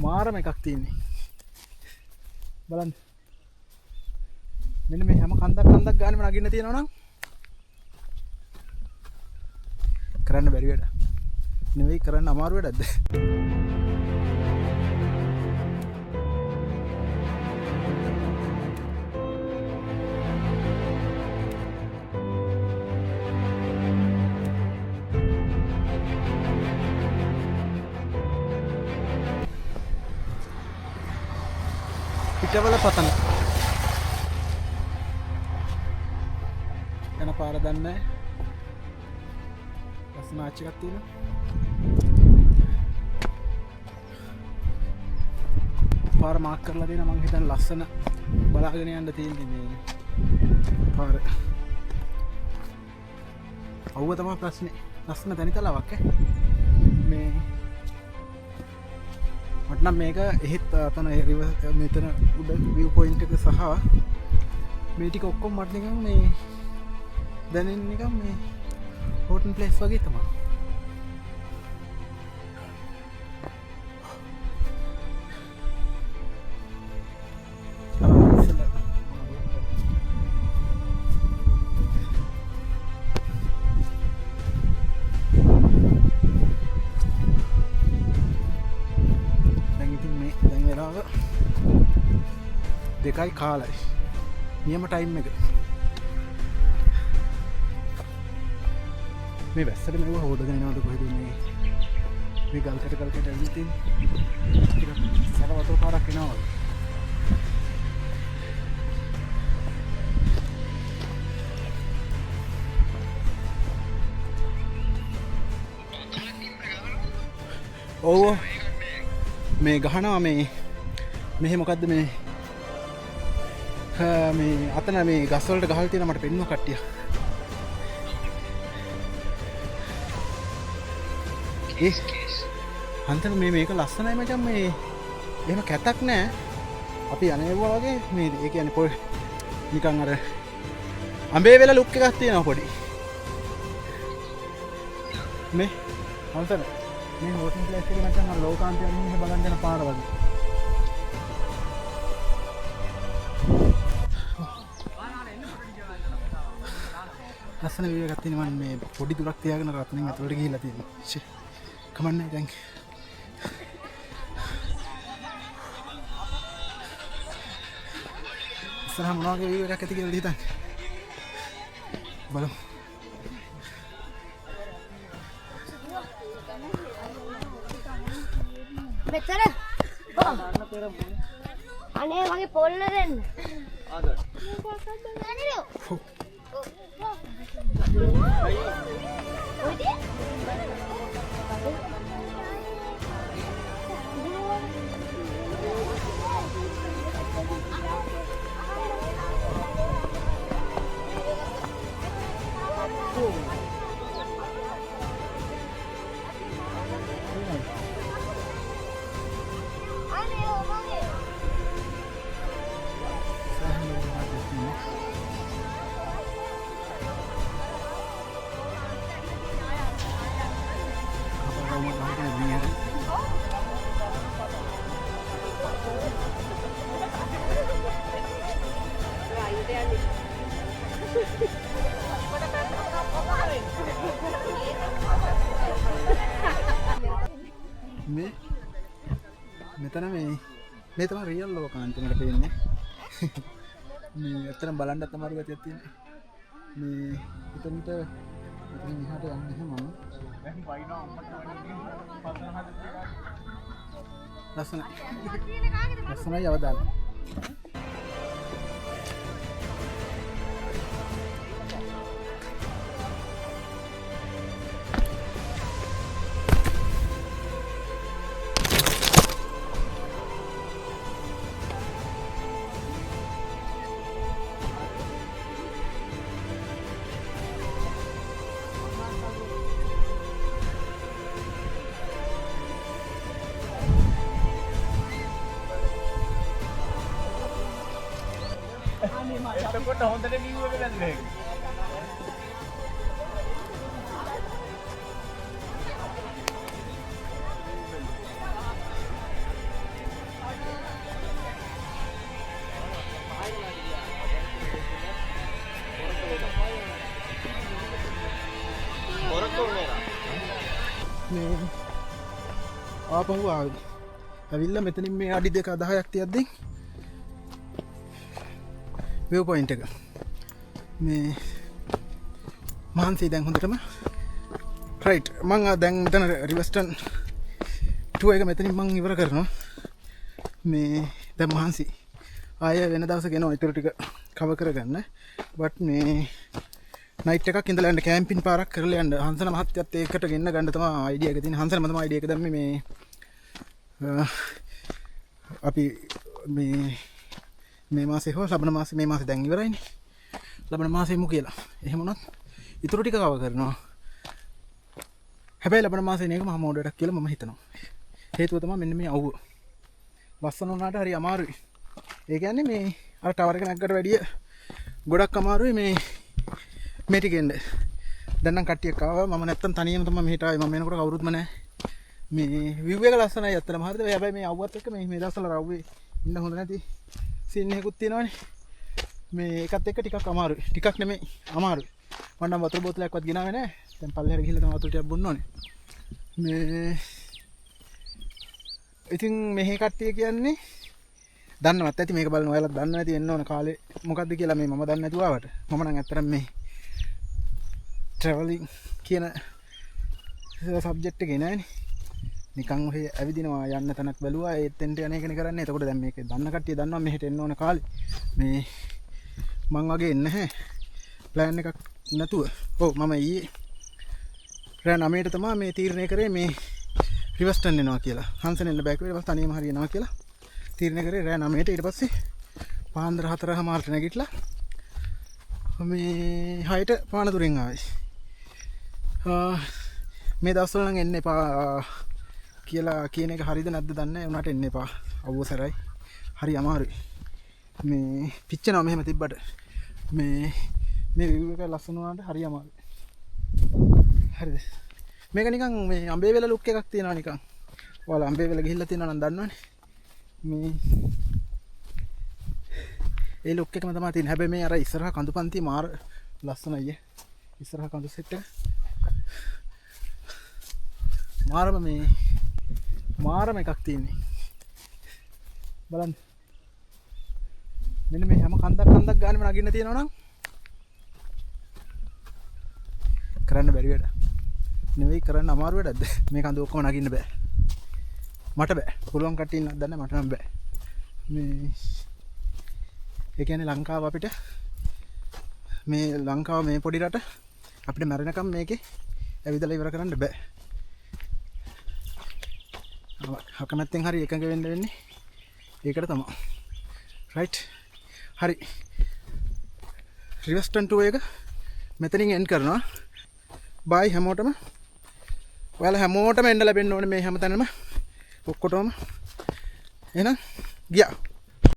මාරම එකක් තියෙන්නේ. බලන්න. මෙන්න මේ හැම කන්දක් කන්දක් ගානෙම නගින්න තියෙනවා නම් කරන්න බැරි වැඩ. නෙවෙයි, කරන්න අමාරු වැඩක්ද? පිටවල පතන යන පාර දන්නේ නැහැ. ලස්සන ආච් එකක් තියෙනවා. පාර මාක් කරලා දෙන මං හිතන්නේ ලස්සන බලාගෙන යන්න තියෙන්නේ මේ පාර. අවුව තමයි ප්‍රශ්නේ. ලස්සන තැනිතලාවක් ඈ. මේ මට නම් මේක එහෙත් අතන ඒ රිවර් මෙතන උඩ විව් පොයින්ට් එක සහ මේ ටික ඔක්කොම මට නිකන් මේ දැනෙන්නේ නිකන් මේ හෝටන් ප්ලේස් වගේ තමයි. දැන් ඉතින් මේ දැන් වෙලාව දෙකයි කාලයි. නියම ටයිම් එක. මේ වැස්සට මෙව හොදගෙන එනවද කොහෙද මේ? මේ ගල්කට ගල්කට ඇවිල්ලා තියෙන්නේ. ටිකක් සැර වතුර පාරක් එනවා වගේ. ඔව් ඔව්. මේ ගහනවා මේ මෙහෙ මොකද්ද මේ මේ අතන මේ ගස් වලට ගහලා තියෙන මට පෙන්නුවා කට්ටිය. ඒ හන්තන මේ මේක ලස්සනයි මචං. මේ එහෙම කැතක් නෑ. අපි අනේවුවා වගේ මේ ඒ කියන්නේ පොඩි නිකන් අර අඹේ වෙල ලුක් එකක් තියෙනවා පොඩි. මේ හන්තන මේ හෝටල් ප්ලේස් එක මචං අර ලෝකාන්තය අරින්න එහෙම බලන් යන පාර වගේ. ලස්සන view එකක් තියෙනවා. මම මේ පොඩි දුරක් තියාගෙන රත්නින් ඇතුළට ගිහිල්ලා තියෙනවා. ෂේ. කමන්නේ දැන්. ඉස්සරහ මොන වගේ view එකක් ඇති කියලා හිතන්නේ. බලමු. මෙතන. අනේ මගේ පොල්ල දෙන්න. අනේ ඔව් මගේ. සෑහෙන වෙලාවක් තියෙනවා. කපරවම ගහගෙන මිනිහට. මේ මෙතන මේ තමයි රියල් ලෝකාන්තය මට පේන්නේ. මේ ඇත්තටම බලන්නත් අමාරු ගතියක් තියෙනවා. මේ එතනට මෙතනින් එහාට යන්න එහෙම මම. ලස්සනයි. ලස්සනයි අවදානම්. එතකොට හොඳට view එක ගන්න බැහැ. ආපහු ආවේ. ඇවිල්ලා මෙතනින් මේ අඩි දෙක 10ක් තියද්දී විව් පොයින්ට් එක. මේ මහන්සි දැන් හොඳටම. රයිට්, මං දැන් මෙතන රිවර්ස්ටන් ටුවර් එක මෙතනින් මං ඉවර කරනවා. මේ දැන් මහන්සි. ආය වෙන දවසක එනවා ඉතුරු ටික කවර් කරගන්න. බට් මේ නයිට් එකක් ඉඳලා යන්න, කැම්පින් පාරක් කරලා යන්න. හංසන මහත්තයත් ඒකට ගෙන්න ගන්න තමයි අයිඩියා එක තියෙන්නේ. හංසන මම තමයි අයිඩියා එක දැම්මේ. මේ අපි මේ මේ මාසේ හෝ ලබන මාසේ, මේ මාසේ දැන් ඉවරයිනේ, ලබන මාසේ එමු කියලා. එහෙම වුණොත් ඉතුරු ටික කවර් කරනවා. හැබැයි ලබන මාසේ එන එක මහා මෝඩ වැඩක් කියලා මම හිතනවා. හේතුව තමයි මෙන්න මේ අවුව. ලස්සන වුණාට හරි අමාරුයි. ඒ කියන්නේ මේ අර ටවර් එක නැග්ගට වැඩිය ගොඩක් අමාරුයි මේ මේ ටික එන්න. දැන් නම් කට්ටියක් ආවා. මම නැත්තම් තනියම තමයි මෙහෙට ආවේ. මම එනකොට කවුරුත්ම නැහැ. මේ විව් එක ලස්සනයි ඇත්තටම. හරිද? හැබැයි මේ අවුවත් එක්ක මේ මේ දවස්වල රව්වේ ඉන්න හොඳ නැති සීන් එකකුත් තියෙනවනේ. මේ ඒකත් එක්ක ටිකක් අමාරුයි. ටිකක් නෙමෙයි, අමාරුයි. මම නම් වතුර බෝතලයක්වත් ගෙනාවේ නැහැ. දැන් පල්ලෙහාට ගිහිල්ලා තමයි වතුර ටිකක් බොන්න ඕනේ. මේ ඉතින් මෙහි කට්ටිය කියන්නේ දන්නවත් ඇති, මේක බලන ඔයාලත් දන්නවා ඇති එන්න ඕන කාලේ මොකද්ද කියලා. මේ මම දන්නේ නැතුව ආවට. මම නම් ඇත්තටම මේ ට්‍රැවලින් කියන සබ්ජෙක්ට් එකේ නෑනේ. නිකන් ඔහේ ඇවිදිනවා, යන්න තැනක් බැලුවා, ඒත් එන්ට යන එකනේ කරන්නේ. එතකොට දැන් මේක දන්න කට්ටිය දන්නවා මෙහෙට එන්න ඕන කාලේ. මේ මං වගේ එන්නේ නැහැ ප්ලෑන් එකක් නැතුව. ඔව්, මම ඊයේ රෑ 9ට තමයි මේ තීරණය කරේ මේ රිවර්ස්ටන් එනවා කියලා. හන්සන් එන්න බෑ කිව්වා. ඊට පස්සේ තනියම හරි එනවා කියලා තීරණය කරේ රෑ 9ට. ඊට පස්සේ පාන්දර 4:30ට නැගිටලා මේ 6ට පානදුරෙන් ආවේ. මේ දවස්වල නම් එන්න එපා කියලා කියන එක හරිද නැද්ද දන්නේ නැහැ. උනාට එන්න එපා. අවුව සැරයි. හරි අමාරුයි. මේ පිච්චෙනවා මෙහෙම තිබ්බට. මේ මේ විව් එක ලස්සන වුණාට හරි අමාරුයි. හරිද? මේක නිකන් මේ අඹේ වෙල ලුක් එකක් තියෙනවා නිකන්. ඔයාලා අඹේ වෙල ගිහිල්ලා තියෙනවා නම් දන්නවනේ. මේ ඒ ලුක් එකම තමයි තියෙන්නේ. හැබැයි මේ අර ඉස්සරහා කඳු පන්ති මාර ලස්සනයි ඈ. ඉස්සරහා කඳු සෙට් එක මාරම මේ මාරම එකක් තියෙන්නේ. බලන්න. මෙන්න මේ හැම කන්දක් කන්දක් ගානෙම නගින්න තියෙනවා නම් කරන්න බැරි වැඩ නෙවෙයි, කරන්න අමාරු වැඩක්ද? මේ කඳු ඔක්කොම නගින්න බෑ. මට බෑ. පුළුවන් කට්ටිය ඉන්නවද දන්නේ, මට නම් බෑ. මේ ඒ කියන්නේ ලංකාව අපිට, මේ ලංකාව මේ පොඩි රට අපිට මැරෙනකම් මේකේ ඇවිදලා ඉවර කරන්න බෑ. අකමැත්තෙන් හරි එකඟ වෙන්න වෙන්නේ ඒකට තමයි. රයිට්. හරි. රිවර්ස්ටන් ටුවර් එක මෙතනින් එන්ඩ් කරනවා. බයි හැමෝටම. ඔයාලා හැමෝටම එන්න ලැබෙන්න ඕනේ මේ හැමතැනම ඔක්කොටම. එහෙනම් ගියා.